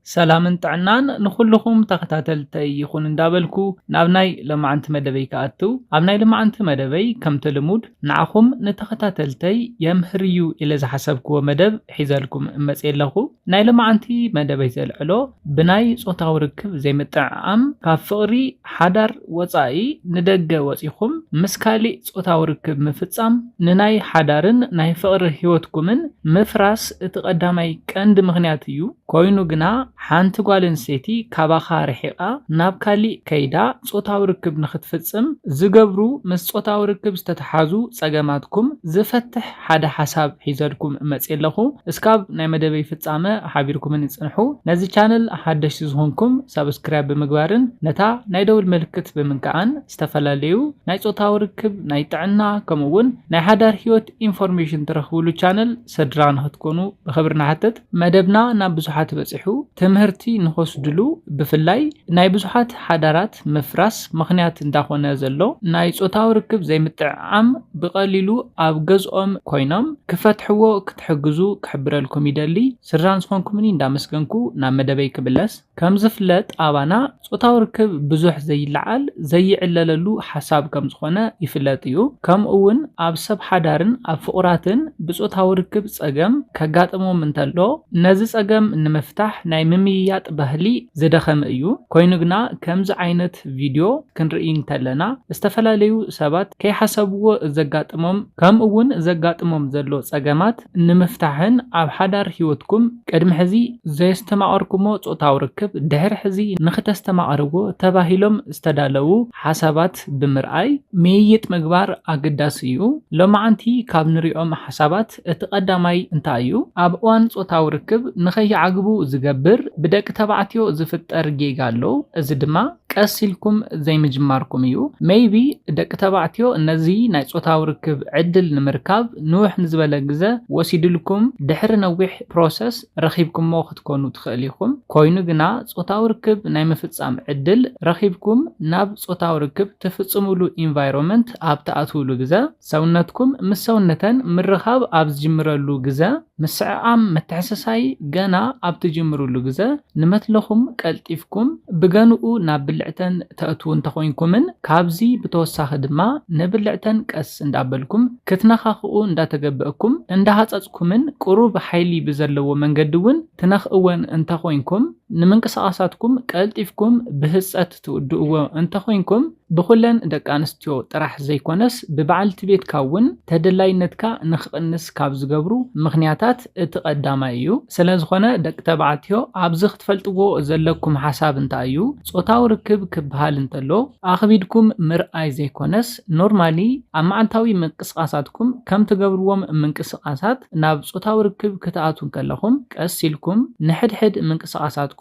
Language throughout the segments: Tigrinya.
ሰላምን ጥዕናን ንኹልኹም ተኸታተልተይ ይኹን እንዳበልኩ ናብ ናይ ሎማዓንቲ መደበይ ክኣቱ። ኣብ ናይ ሎማዓንቲ መደበይ ከምቲ ልሙድ ንዓኹም ንተኸታተልተይ የምህር እዩ ኢለ ዝሓሰብክዎ መደብ ሒዘልኩም እመፅእ ኣለኹ። ናይ ሎማዓንቲ መደበይ ዘልዕሎ ብናይ ጾታዊ ርክብ ዘይምጥዕዓም ካብ ፍቕሪ ሓዳር ወጻኢ ንደገ ወጺኹም ምስ ካሊእ ጾታዊ ርክብ ምፍጻም ንናይ ሓዳርን ናይ ፍቕሪ ህይወትኩምን ምፍራስ እቲ ቀዳማይ ቀንዲ ምኽንያት እዩ። ኮይኑ ግና ሓንቲ ጓል ኣንስተይቲ ካባኻ ርሒቓ ናብ ካሊእ ከይዳ ጾታዊ ርክብ ንኽትፍጽም ዝገብሩ ምስ ጾታዊ ርክብ ዝተተሓዙ ጸገማትኩም ዝፈትሕ ሓደ ሓሳብ ሒዘልኩም እመጽእ ኣለኹ። እስካብ ናይ መደበይ ፍጻመ ሓቢርኩምን ይጽንሑ። ነዚ ቻነል ሓደሽቲ ዝኾንኩም ሳብስክራይብ ብምግባርን ነታ ናይ ደውል ምልክት ብምንካዓን ዝተፈላለዩ ናይ ጾታዊ ርክብ፣ ናይ ጥዕና ከምኡ እውን ናይ ሓዳር ህይወት ኢንፎርሜሽን ትረኽብሉ ቻነል ስድራ ንኽትኮኑ ብኽብሪ ንሓትት። መደብና ናብ ብዙሓት በጺሑ ትምህርቲ ንኸስድሉ ብፍላይ ናይ ብዙሓት ሓዳራት ምፍራስ ምኽንያት እንዳኾነ ዘሎ ናይ ጾታዊ ርክብ ዘይምጥዕዓም ብቐሊሉ ኣብ ገዝኦም ኮይኖም ክፈትሕዎ ክትሕግዙ ክሕብረልኩም ይደሊ። ስድራን ዝኾንኩምኒ እንዳመስገንኩ ናብ መደበይ ክብለስ። ከም ዝፍለጥ ኣባና ጾታዊ ርክብ ብዙሕ ዘይለዓል ዘይዕለለሉ ሓሳብ ከም ዝኾነ ይፍለጥ እዩ። ከምኡ እውን ኣብ ሰብ ሓዳርን ኣብ ፍቑራትን ብጾታዊ ርክብ ጸገም ከጋጥሞም እንተሎ ነዚ ጸገም ንምፍታሕ ናይ ምምይያጥ ባህሊ ዝደኸመ እዩ። ኮይኑ ግና ከምዚ ዓይነት ቪድዮ ክንርኢ እንተለና ዝተፈላለዩ ሰባት ከይሓሰብዎ ዘጋጥሞም ከምኡ እውን ዘጋጥሞም ዘሎ ጸገማት ንምፍታሕን ኣብ ሓዳር ህይወትኩም ቅድሚ ሕዚ ዘየስተማቐርኩሞ ጾታዊ ርክብ ድሕሪ ሕዚ ንኽተስተማቐርዎ ተባሂሎም ዝተዳለዉ ሓሳባት ብምርኣይ ምይይጥ ምግባር ኣገዳሲ እዩ። ሎማዓንቲ ካብ ንሪኦም ሓሳባት እቲ ቀዳማይ እንታይ እዩ? ኣብ እዋን ጾታዊ ርክብ ንኸይዓግቡ ዝገብር ብደቂ ተባዕትዮ ዝፍጠር ጌጋ ኣሎ። እዚ ድማ ቀስ ኢልኩም ዘይምጅማርኩም እዩ። ሜይቢ ደቂ ተባዕትዮ ነዚ ናይ ጾታዊ ርክብ ዕድል ንምርካብ ንውሕ ንዝበለ ግዘ ወሲድልኩም ድሕሪ ነዊሕ ፕሮሰስ ረኺብኩሞ ክትኮኑ ትኽእል ኢኹም። ኮይኑ ግና ጾታዊ ርክብ ናይ ምፍጻም ዕድል ረኺብኩም ናብ ጾታዊ ርክብ ትፍጽሙሉ ኢንቫይሮመንት ኣብ ትኣትውሉ ግዘ ሰውነትኩም ምስ ሰውነተን ምርኻብ ኣብ ዝጅምረሉ ግዘ ምስዕዓም ምትሕስሳይ ገና ኣብ ትጅምሩሉ ግዘ ንመትለኹም ቀልጢፍኩም ብገንኡ ናብ ብልዕተን ተእትዉ እንተኾይንኩምን ካብዚ ብተወሳኺ ድማ ንብልዕተን ቀስ እንዳበልኩም ክትነኻኽኡ እንዳተገበእኩም እንዳሃጸጽኩምን ቁሩብ ሓይሊ ብዘለዎ መንገዲ እውን ትነኽእወን እንተኾይንኩም ንምንቅስቓሳትኩም ቀልጢፍኩም ብህጸት ትውድእዎ እንተኾይንኩም ብኹለን ደቂ ኣንስትዮ ጥራሕ ዘይኮነስ ብበዓልቲ ቤትካ እውን ተደላይነትካ ንክቕንስ ካብ ዝገብሩ ምኽንያታት እቲ ቀዳማይ እዩ። ስለዝኾነ ደቂ ተባዕትዮ ኣብዚ ክትፈልጥዎ ዘለኩም ሓሳብ እንታይ እዩ? ጾታዊ ርክብ ክበሃል እንተሎ ኣኽቢድኩም ምርኣይ ዘይኮነስ ኖርማሊ ኣብ መዓልታዊ ምንቅስቓሳትኩም ከም ትገብርዎም ምንቅስቓሳት ናብ ጾታዊ ርክብ ክትኣትዉ እንከለኹም ቀስ ኢልኩም ንሕድሕድ ምንቅስቓሳትኩም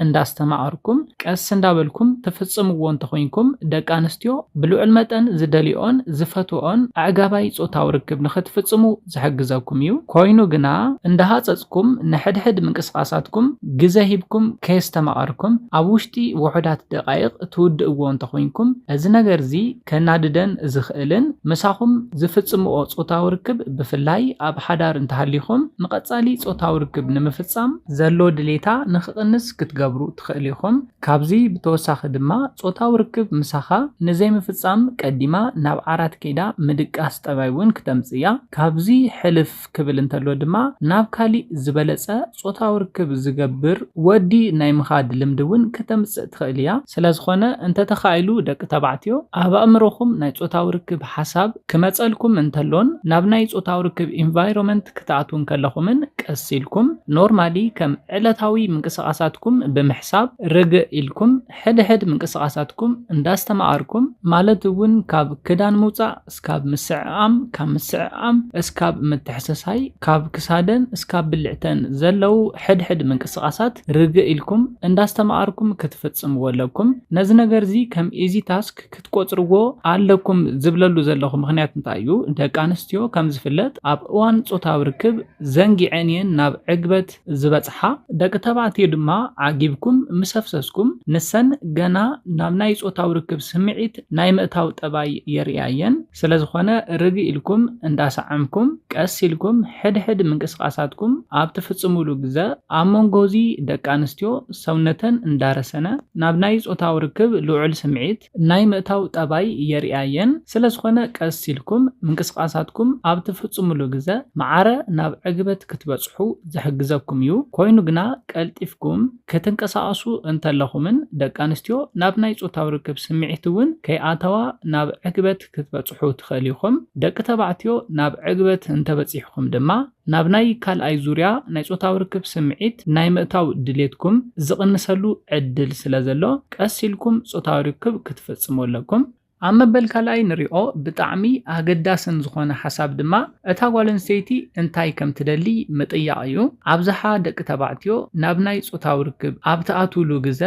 እንዳስተማቐርኩም ቀስ እንዳበልኩም ትፍጽምዎ እንተኾይንኩም ደቂ ኣንስትዮ ብልዑል መጠን ዝደልዮኦን ዝፈትወኦን ኣዕጋባይ ጾታዊ ርክብ ንኽትፍጽሙ ዝሕግዘኩም እዩ። ኮይኑ ግና እንዳሃጸጽኩም ንሕድሕድ ምንቅስቓሳትኩም ግዘ ሂብኩም ከየስተማቐርኩም ኣብ ውሽጢ ውሑዳት ደቓይቕ ትውድእዎ እንተኾይንኩም እዚ ነገር እዚ ከናድደን ዝኽእልን ምሳኹም ዝፍጽምኦ ጾታዊ ርክብ ብፍላይ ኣብ ሓዳር እንተሃሊኹም ንቐጻሊ ጾታዊ ርክብ ንምፍጻም ዘሎ ድሌታ ንኽቕንስ ክትገብሩ ትኽእሉ ኢኹም። ካብዚ ብተወሳኺ ድማ ጾታዊ ርክብ ምሳኻ ንዘይምፍጻም ቀዲማ ናብ ዓራት ከይዳ ምድቃስ ጠባይ እውን ክተምጽእ እያ። ካብዚ ሕልፍ ክብል እንተሎ ድማ ናብ ካሊእ ዝበለጸ ጾታዊ ርክብ ዝገብር ወዲ ናይ ምኻድ ልምዲ እውን ክተምጽእ ትኽእል እያ። ስለዝኾነ እንተተኻኢሉ ደቂ ተባዕትዮ ኣብ ኣእምሮኹም ናይ ጾታዊ ርክብ ሓሳብ ክመጸልኩም እንተሎን ናብ ናይ ጾታዊ ርክብ ኢንቫይሮመንት ክትኣትዉ እንከለኹምን ቀስ ኢልኩም ኖርማሊ ከም ዕለታዊ ምንቅስቓሳትኩም ብምሕሳብ ርግእ ኢልኩም ሕድሕድ ምንቅስቓሳትኩም እንዳስተማቐርኩም ማለት እውን ካብ ክዳን ምውፃእ እስካብ ምስዕዓም ካብ ምስዕዓም እስካብ ምትሕስሳይ ካብ ክሳደን እስካብ ብልዕተን ዘለዉ ሕድሕድ ምንቅስቓሳት ርግእ ኢልኩም እንዳስተማቐርኩም ክትፍፅምዎ ኣለኩም። ነዚ ነገር እዚ ከም ኢዚ ታስክ ክትቆፅርዎ ኣለኩም ዝብለሉ ዘለኹ ምኽንያት እንታይ እዩ? ደቂ ኣንስትዮ ከም ዝፍለጥ ኣብ እዋን ጾታዊ ርክብ ዘንጊዐን እየን ናብ ዕግበት ዝበፅሓ። ደቂ ተባዕትዮ ድማ ዓጊብኩም ምስ ኣፍሰስኩም፣ ንሰን ገና ናብ ናይ ጾታዊ ርክብ ስምዒት ናይ ምእታው ጠባይ የርእያ እየን። ስለ ዝኾነ፣ ርግእ ኢልኩም እንዳሰዓምኩም፣ ቀስ ኢልኩም ሕድሕድ ምንቅስቓሳትኩም ኣብ ትፍጽሙሉ ግዘ፣ ኣብ መንጎ እዚ ደቂ ኣንስትዮ ሰውነተን እንዳረሰነ ናብ ናይ ጾታዊ ርክብ ልዑል ስምዒት ናይ ምእታው ጠባይ የርእያ እየን። ስለ ዝኾነ፣ ቀስ ኢልኩም ምንቅስቓሳትኩም ኣብ ትፍጽሙሉ ግዘ፣ ማዕረ ናብ ዕግበት ክትበጽሑ ዝሕግዘኩም እዩ። ኮይኑ ግና፣ ቀልጢፍኩም ክትንቀሳቐሱ እንተለኹምን፣ ደቂ ኣንስትዮ ናብ ናይ ጾታዊ ርክብ ስምዒት እውን ከይኣተዋ ናብ ዕግበት ክትበጽሑ ትኽእል ኢኹም። ደቂ ተባዕትዮ ናብ ዕግበት እንተበጺሕኩም ድማ፣ ናብ ናይ ካልኣይ ዙርያ ናይ ጾታዊ ርክብ ስምዒት ናይ ምእታው ድሌትኩም ዝቕንሰሉ ዕድል ስለ ዘሎ፣ ቀስ ኢልኩም ጾታዊ ርክብ ክትፍጽሙ ኣለኩም። ኣብ መበል ካልኣይ ንሪኦ ብጣዕሚ ኣገዳስን ዝኾነ ሓሳብ ድማ፣ እታ ጓል ኣንስተይቲ እንታይ ከም ትደሊ ምጥያቕ እዩ። ኣብዝሓ ደቂ ተባዕትዮ ናብ ናይ ጾታዊ ርክብ ኣብ ትኣትውሉ ግዘ፣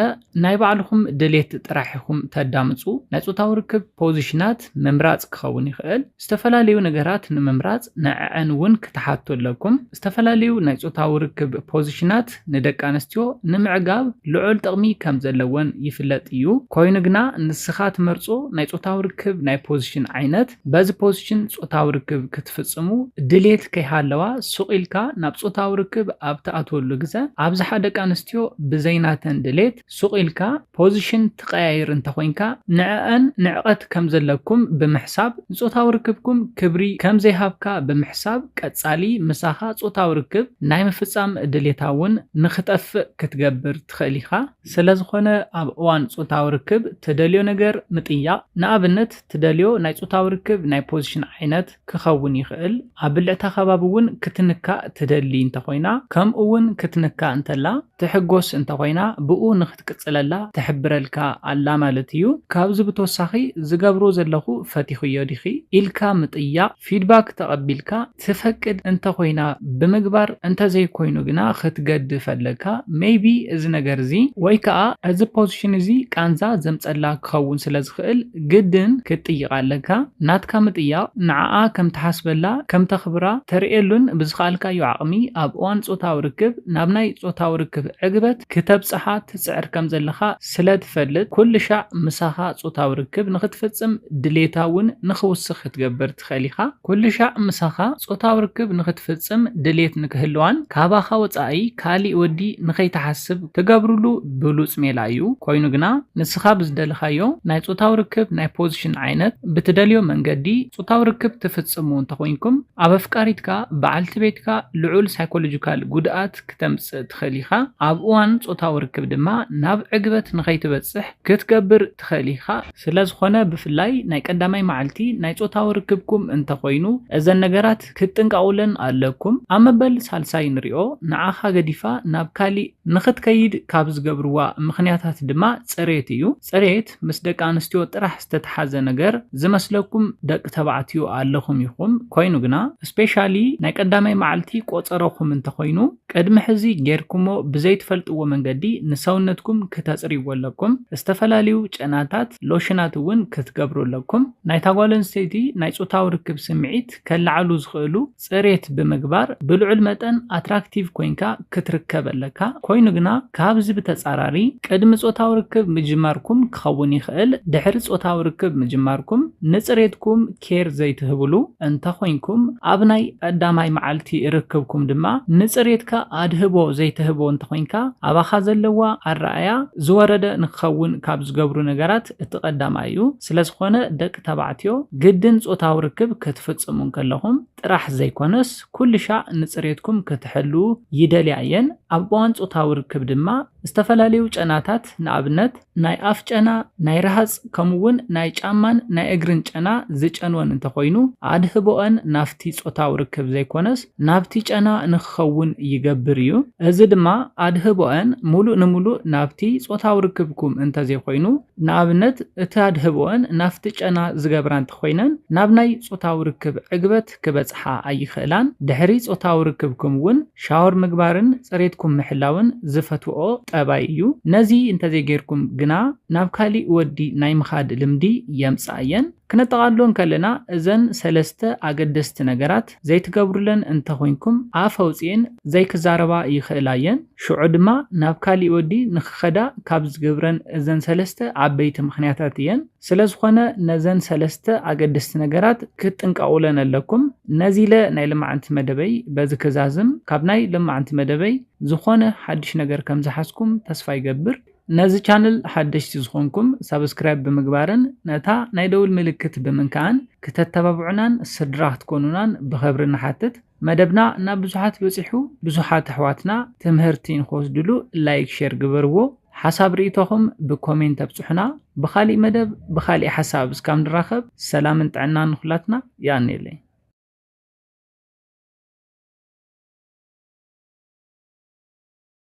ናይ ባዕልኹም ድሌት ጥራሕ ኢኹም ተዳምጹ። ናይ ጾታዊ ርክብ ፖዚሽናት ምምራጽ ክኸውን ይኽእል። ዝተፈላለዩ ነገራት ንምምራጽ ንዐዐን እውን ክትሓቱ ኣለኩም። ዝተፈላለዩ ናይ ጾታዊ ርክብ ፖዚሽናት ንደቂ ኣንስትዮ ንምዕጋብ ልዑል ጥቕሚ ከም ዘለወን ይፍለጥ እዩ። ኮይኑ ግና፣ ንስኻ ትመርጾ ናይ ጾታዊ ርክብ ናይ ፖዚሽን ዓይነት፣ በዚ ፖዚሽን ጾታዊ ርክብ ክትፍጽሙ ድሌት ከይሃለዋ፣ ሱቕ ኢልካ ናብ ጾታዊ ርክብ ኣብ ትኣትወሉ ግዘ፣ ኣብዝሓ ደቂ ኣንስትዮ ብዘይናተን ድሌት ሱቕ ኢልካ ፖዚሽን ትቐያይር እንተኾይንካ፣ ንዐኣን ንዕቐት ከም ዘለኩም ብምሕሳብ፣ ንጾታዊ ርክብኩም ክብሪ ከም ዘይሃብካ ብምሕሳብ፣ ቀጻሊ ምሳኻ ጾታዊ ርክብ ናይ ምፍጻም ድሌታ እውን ንኽጠፍእ ክትገብር ትኽእል ኢኻ። ስለ ዝኾነ፣ ኣብ እዋን ጾታዊ ርክብ ትደልዮ ነገር ምጥያቕ፣ ንኣብነት፣ ትደልዮ ናይ ጾታዊ ርክብ ናይ ፖዚሽን ዓይነት ክኸውን ይኽእል። ኣብ ብልዕታ ከባቢ እውን ክትንካእ ትደሊ እንተኾይና፣ ከምኡ እውን ክትንካእ እንተላ ትሕጎስ እንተኾይና፣ ብኡ ንኽትቅጽለላ ትሕብረልካ ኣላ ማለት እዩ። ካብዚ ብተወሳኺ፣ "ዝገብሮ ዘለኹ ፈቲኽዮ ዲኺ?" ኢልካ ምጥያቕ፣ ፊድባክ ተቐቢልካ፣ ትፈቅድ እንተኾይና ብምግባር፣ እንተዘይኮይኑ ግና ክትገድፍ ኣለካ። ሜይቢ እዚ ነገር እዚ ወይ ከኣ እዚ ፖዚሽን እዚ ቃንዛ ዘምጸላ ክኸውን ስለ ዝኽእል፣ ግድን ክትጥይቕ ኣለካ። ናትካ ምጥያቕ ንዓኣ ከም ትሓስበላ፣ ከም ተኽብራ ተርእየሉን ብዝኸኣልካዮ ዓቕሚ ኣብ እዋን ጾታዊ ርክብ ናብ ናይ ጾታዊ ርክብ ዕግበት ክተብጽሓ ትጽዕር ከም ዘለኻ ስለ ትፈልጥ፣ ኩሉ ሻዕ ምሳኻ ጾታዊ ርክብ ንኽትፍጽም ድሌታ እውን ንኽውስኽ ክትገብር ትኽእል ኢኻ። ኩሉ ሻዕ ምሳኻ ጾታዊ ርክብ ንኽትፍጽም ድሌት ንክህልዋን ካባኻ ወጻኢ ካሊእ ወዲ ንኸይትሓስብ ትገብርሉ ብሉጽ ሜላ እዩ። ኮይኑ ግና፣ ንስኻ ብዝደለኻዮ ናይ ጾታዊ ርክብ ናይ ፖዚሽን ዓይነት ብትደልዮ መንገዲ ጾታዊ ርክብ ትፍጽሙ እንተኾይንኩም፣ ኣብ ኣፍቃሪትካ፣ በዓልቲ ቤትካ ልዑል ሳይኮሎጂካል ጉድኣት ክተምጽእ ትኽእል ኢኻ። ኣብ እዋን ጾታዊ ርክብ ድማ ናብ ዕግበት ንኸይትበጽሕ ክትገብር ትኽእል ኢኻ። ስለ ዝኾነ፣ ብፍላይ ናይ ቀዳማይ መዓልቲ ናይ ጾታዊ ርክብኩም እንተኾይኑ፣ እዘን ነገራት ክትጥንቀቑለን ኣለኩም። ኣብ መበል ሳልሳይ ንሪኦ፣ ንዓኻ ገዲፋ ናብ ካሊእ ንኽትከይድ ካብ ዝገብርዋ ምኽንያታት ድማ ጽሬት እዩ። ጽሬት ምስ ደቂ ኣንስትዮ ጥራሕ ዝተተሓዘ ነገር ዝመስለኩም ደቂ ተባዕትዮ ኣለኹም ኢኹም። ኮይኑ ግና፣ ስፔሻሊ ናይ ቀዳማይ መዓልቲ ቆጸሮኹም እንተኾይኑ፣ ቅድሚ ሕዚ ጌርኩሞ ብዘይትፈልጥዎ መንገዲ ንሰውነትኩም ክተጽርይዎ ኣለኩም። ዝተፈላለዩ ጨናታት፣ ሎሽናት እውን ክትገብሩ ኣለኩም። ናይታ ጓል ኣንስተይቲ ናይ ጾታዊ ርክብ ስምዒት ከለዓሉ ዝኽእሉ ጽሬት ብምግባር ብልዑል መጠን ኣትራክቲቭ ኮይንካ ክትርከብ ኣለካ። ኮይኑ ግና ካብዚ ብተጻራሪ ቅድሚ ጾታዊ ርክብ ምጅማርኩም ክኸውን ይኽእል፣ ድሕሪ ጾታዊ ርክብ ምጅማርኩም ንጽሬትኩም ኬር ዘይትህብሉ እንተኾይንኩም፣ ኣብ ናይ ቀዳማይ መዓልቲ ርክብኩም ድማ ንጽሬትካ ኣድህቦ ዘይትህቦ እንተኾይንካ፣ ኣባኻ ዘለዋ ኣረኣያ ዝወረደ ንክኸውን ካብ ዝገብሩ ነገራት እቲ ቀዳማይ እዩ። ስለ ዝኾነ ደቂ ተባዕትዮ ግድን ጾታዊ ርክብ ክትፍጽሙ እንከለኹም ጥራሕ ዘይኮነስ ኩሉ ሻዕ ንጽሬትኩም ክትሕልዉ ይደልያ እየን። ኣብ እዋን ጾታዊ ርክብ ድማ ዝተፈላለዩ ጨናታት፣ ንኣብነት ናይ ኣፍ ጨና፣ ናይ ረሃጽ፣ ከምኡ እውን ናይ ጫማን ናይ እግርን ጨና ዝጨንወን እንተኾይኑ፣ ኣድህቦአን ናብቲ ጾታዊ ርክብ ዘይኮነስ ናብቲ ጨና ንክኸውን ይገብር እዩ። እዚ ድማ ኣድህቦአን ሙሉእ ንሙሉእ ናብቲ ጾታዊ ርክብኩም እንተዘይኮይኑ፣ ንኣብነት እቲ ኣድህቦአን ናብቲ ጨና ዝገብራ እንተኾይነን፣ ናብ ናይ ጾታዊ ርክብ ዕግበት ክበጽሓ ኣይኽእላን። ድሕሪ ጾታዊ ርክብኩም እውን ሻወር ምግባርን ጽሬትኩም ምሕላውን ዝፈትወኦ ጠባይ እዩ። ነዚ እንተዘይጌርኩም ግና ናብ ካሊእ ወዲ ናይ ምኻድ ልምዲ የምጽኣየን። ክነጠቓልሎ እንከለና፣ እዘን ሰለስተ ኣገደስቲ ነገራት ዘይትገብሩለን እንተኾይንኩም፣ ኣፍ ኣውጺኤን ዘይክዛረባ ይኽእላ እየን። ሽዑ ድማ ናብ ካሊእ ወዲ ንኽኸዳ ካብ ዝገብረን እዘን ሰለስተ ዓበይቲ ምኽንያታት እየን። ስለ ዝኾነ፣ ነዘን ሰለስተ ኣገደስቲ ነገራት ክትጥንቀቑለን ኣለኩም። ነዚ ኢለ ናይ ልማዓንቲ መደበይ በዚ ክዛዝም። ካብ ናይ ልማዓንቲ መደበይ ዝኾነ ሓድሽ ነገር ከም ዝሓዝኩም ተስፋ ይገብር። ነዚ ቻነል ሓደሽቲ ዝኾንኩም ሳብስክራይብ ብምግባርን ነታ ናይ ደውል ምልክት ብምንካእን ክተተባብዑናን ስድራ ክትኮኑናን ብኸብሪ ንሓትት። መደብና ናብ ብዙሓት በጺሑ፣ ብዙሓት ኣሕዋትና ትምህርቲ ንክወስድሉ ላይክ፣ ሼር ግበርዎ። ሓሳብ ርእይቶኹም ብኮሜንት ኣብጽሑና። ብኻሊእ መደብ ብኻሊእ ሓሳብ እስካብ ንራኸብ፣ ሰላምን ጥዕናን ንኹላትና። የቐንየለይ።